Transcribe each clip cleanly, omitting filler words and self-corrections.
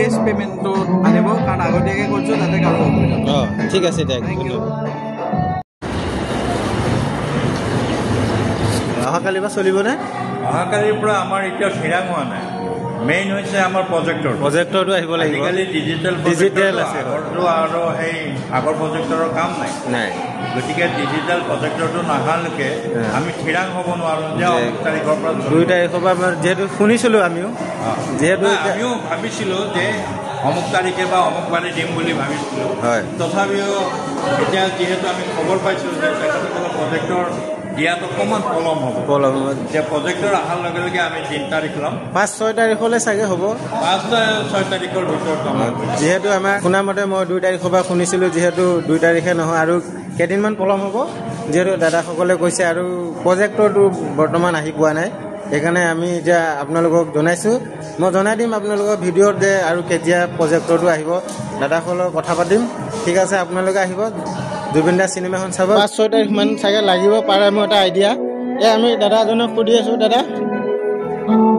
Cash পে'মেণ্টটো আনিব, কাৰণ আগতীয়াকৈ কৈছোঁ যাতে কাৰো অসুবিধা। অঁ, ঠিক আছে দিয়ক, Thank you. অহাকালিৰ পৰা চলিবনে? অহাকালিৰ পৰা আমাৰ এতিয়া থিৰাং হোৱা নাই। মেইন হৈছে আমাৰ প্ৰজেক্টৰ। প্ৰজেক্টৰটো আহিব লাগিব। আজিকালি ডিজিটেল ডিজিটেল আছে। আগৰটো আৰু সেই আগৰ প্ৰজেক্টৰৰ কাম নাই। নাই। গতিকে ডিজিটেল প্ৰজেক্টৰটো নহালৈকে আমি থিৰাং হ'ব নোৱাৰোঁ যে অমুক তাৰিখৰ পৰা চলিব। 2 তাৰিখৰ পৰা আমাৰ যিহেতু শুনিছিলোঁ আমিও, যিহেতু নাই, আমিও ভাবিছিলোঁ যে অমুক তাৰিখে বা অমুক বাৰে দিম বুলি ভাবিছিলোঁ। হয়। তথাপিও এতিয়া যিহেতু আমি খবৰ পাইছোঁ যে তেখেতসকলৰ প্ৰজেক্টৰ দিয়াত অকণমান পলম হ'ব। পলম হ'ব। এতিয়া প্ৰজেক্টৰ অহাৰ লগে লগে আমি 3 তাৰিখ ল'ম। 5-6 তাৰিখলৈ চাগে হ'ব। 5-6 তাৰিখৰ ভিতৰত আমাৰ যিহেতু আমাৰ শুনামতে মই 2 তাৰিখৰ পৰা শুনিছিলোঁ, যিহেতু 2 তাৰিখে নহয় আৰু কেইদিনমান পলম হ'ব, যিহেতু দাদাসকলে কৈছে আৰু প্ৰজেক্টৰটো বৰ্তমান আহি পোৱা নাই, সেইকাৰণে আমি এতিয়া আপোনালোকক জনাইছোঁ। মই জনাই দিম আপোনালোকৰ ভিডিঅ'ত যে আৰু কেতিয়া প্ৰজেক্টৰটো আহিব, দাদাসকলৰ লগত কথা পাতিম। ঠিক আছে, আপোনালোকে আহিব জুবিন দাৰ চিনেমাখন চাব। 5-6 তাৰিখমান চাগে লাগিব পাৰে, মোৰ এটা আইডিয়া। এই আমি দাদাজনক সুধি আছোঁ। দাদা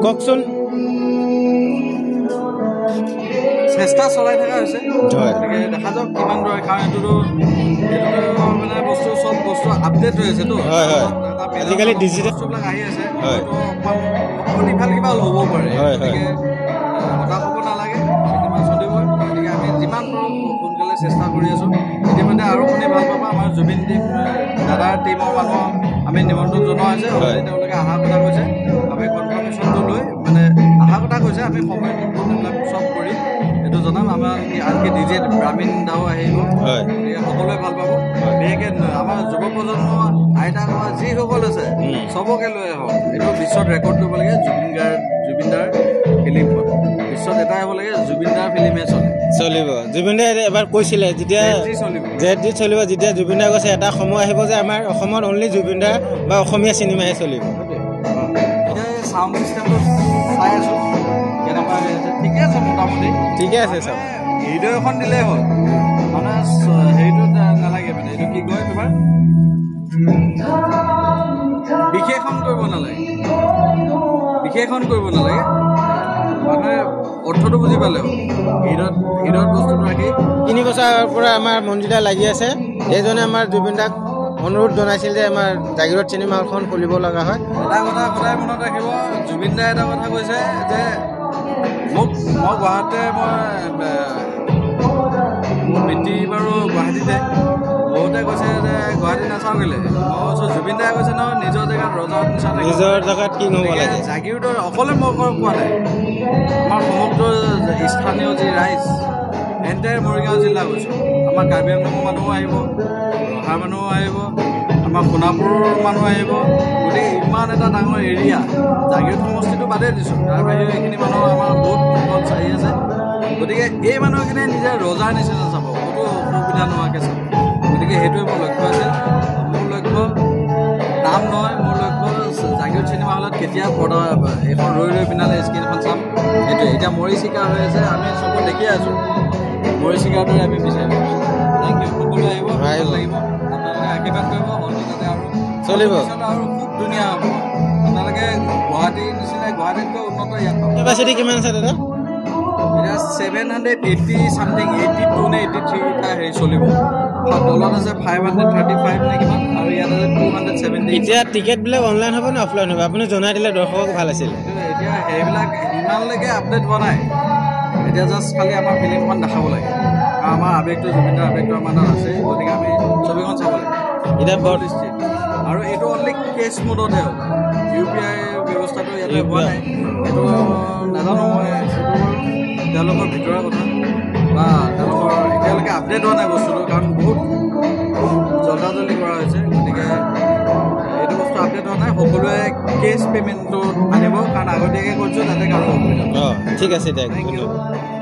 কওকচোন। চেষ্টা চলাই থকা হৈছে। হয়। গতিকে দেখা যাওক কিমান দূৰ, কাৰণ এইটোতো মানে বস্তু চব বস্তু আপডেট হৈ আছেতো। হয়, হয়। এটা মেলা আজিকালি ডিজিটেল বস্তুবিলাক আহি আছে। হয়। হয়তো অকণমান ইফাল সিফাল হ'ব পাৰে। হয়, হয়। গতিকে হতাশ হ'ব নালাগে, চিনেমা চলিবই। গতিকে আমি যিমান পাৰোঁ সোনকালে চেষ্টা কৰি আছোঁ। ইতিমধ্যে আৰু শুনি ভাল পাব, আমাৰ জুবিন টিম দাদাৰ টিমৰ মানুহক আমি নিমন্ত্ৰণ জনোৱা হৈছে। হয়। অলৰেডি তেওঁলোকে অহাৰ কথা কৈছে। আমি কনফাৰ্মেশ্যনটো লৈ মানে অহাৰ কথা কৈছে, আমি সময় এইবিলাক চব কৰি এইটো জনাম। আমাৰ আনকি ডি জে ব্ৰাহ্মীণ দাও আহিব। হয়। গতিকে সকলোৱে ভাল পাব। বিশেষকৈ আমাৰ যুৱ প্ৰজন্ম, আইতা ককা যিসকল আছে চবকে লৈ আহক। এইটো বিশ্বত ৰেকৰ্ড কৰিব লাগে, জুবিন গাৰ্গ, জুবিন দাৰ ফিল্মখন বিশ্বত এটাই হ'ব লাগে, জুবিন দাৰ ফিল্মহে চলে। চলিব। জুবিন দাই এবাৰ কৈছিলে যেতিয়া জেদ জি চলিব। জেদ জি চলিব, যেতিয়া জুবিন দাই কৈছে এটা সময় আহিব যে আমাৰ অসমত অনলি জুবিন দাৰ বা অসমীয়া চিনেমাহে চলিব। এতিয়া এই চাউণ্ড চিষ্টেমটো চাই আছোঁ কেনেকুৱা হৈ আছে। ঠিকে আছে মোটামুটি। ঠিকে আছে চব। হৃদয় এখন দিলেই হ'ল, মানে হেৰিটো নালাগে, মানে এইটো কি কয় তোমাৰ বিশেষণ কৰিব নালাগে, বিশেষণ কৰিব নালাগে, মানুহে অৰ্থটো বুজি পালে হ'ল। হৃদয়ত বস্তুটো ৰাখি 3 বছৰৰ পৰা আমাৰ মঞ্জিতা লাগি আছে। এইজনে আমাৰ জুবিন দাক অনুৰোধ জনাইছিল যে আমাৰ জাগীৰোড চিনেমা হলখন খুলিব লগা হয়। এটা কথা সদায় মনত ৰাখিব, জুবিন দাই এটা কথা কৈছে যে মোক, মই গুৱাহাটীতে, মই, মোৰ বৃত্তি বাৰু গুৱাহাটীতে, বহুতে কৈছে যে গুৱাহাটী নাচাওঁ কেলে, মই কৈছোঁ জুবিন দাই কৈছে নহয় নিজৰ জেগাত ৰজাৰ নিচিনা থাকিব। নিজৰ জেগাত কিং হ'ব গতিকে লাগে। জাগীৰোডৰ অকলে মই কোৱা নাই, আমাৰ সমগ্ৰ স্থানীয় যি ৰাইজ, এণ্টায়াৰ মৰিগাঁও জিলা কৈছোঁ, আমাৰ কাৰ্বি আংলঙৰ মানুহো আহিব, ৰহাৰ মানুহো আহিব, আমাৰ সোণাপুৰৰ মানুহ আহিব। গতিকে ইমান এটা ডাঙৰ এৰিয়া, জাগীৰোড সমষ্টিটো বাদেই দিছোঁ, তাৰ বাহিৰেও এইখিনি মানুহ আমাৰ বহুত দল চাহি আছে। গতিকে এই মানুহখিনিয়ে নিজে ৰজাৰ নিচিনা চাব, ক'তো অসুবিধা নোহোৱাকৈ চাব। গতিকে সেইটোৱে মোৰ লক্ষ্য আছিল। মোৰ লক্ষ্য নাম নহয়, মোৰ লক্ষ্য জাগীৰোড চিনেমা হলত কেতিয়া পৰ্দা এইখন ৰৈ ৰৈ বিনালে স্ক্ৰীণখন চাম, সেইটোৱে। এতিয়া মৰিচিকা হৈ আছে, আমি চবত দেখিয়ে আছোঁ, মৰিচিকাৰ দৰে আমি বিচাৰি ফুৰিছোঁ। Thank U. সকলোৱে আহিব, ভাল লাগিব, আপোনালোকে আশীৰ্বাদ কৰিব, হলটো যাতে আৰু চলিব। পিছত আৰু খুব ধুনীয়া হ'ব। আপোনালোকে গুৱাহাটীৰ নিচিনা, গুৱাহাটীতকৈ উন্নত ইয়াত পাব। কেপাচিটি কিমান আছে দাদা? এতিয়া 780 চামথিং, 82 নে 83টা হেৰি চলিব। তলত আছে 535 নে কিমান, আৰু ইয়াত আছে 270। এতিয়া টিকেটবিলাক অনলাইন হ'ব নে অফলাইন হ'ব? আপুনি জনাই দিলে দৰ্শকক ভাল আছিল। এতিয়া সেইবিলাক ইমানলৈকে আপডেট হোৱা নাই। এতিয়া জাষ্ট খালি আমাৰ ফিল্মখন দেখাব লাগে, কাৰণ আমাৰ আৱেগটো, জুবিনদাৰ আৱেগটো আমাৰ তাত আছে, গতিকে আমি ছবিখন চাব লাগে। এতিয়া বৰ আৰু এইটো অনলি কেছ মোডতহে হ'ব, ইউ পি আই ব্যৱস্থাটো ইয়াতে হোৱা নাই, সেইটো নাজানো মই, সেইটো তেওঁলোকৰ ভিতৰৰ কথা বা তেওঁলোকৰ এতিয়ালৈকে আপডেট হোৱা নাই বস্তুটো, কাৰণ বহুত জল্দা জল্দি কৰা হৈছে, গতিকে এইটো বস্তু আপডেট হোৱা নাই। সকলোৱে কেছ পে'মেণ্টটো আনিব, কাৰণ আগতীয়াকৈ কৈছোঁ যাতে কাৰো অসুবিধা নহয়। ঠিক আছে দিয়ক, Thank you. ধন্যবাদ।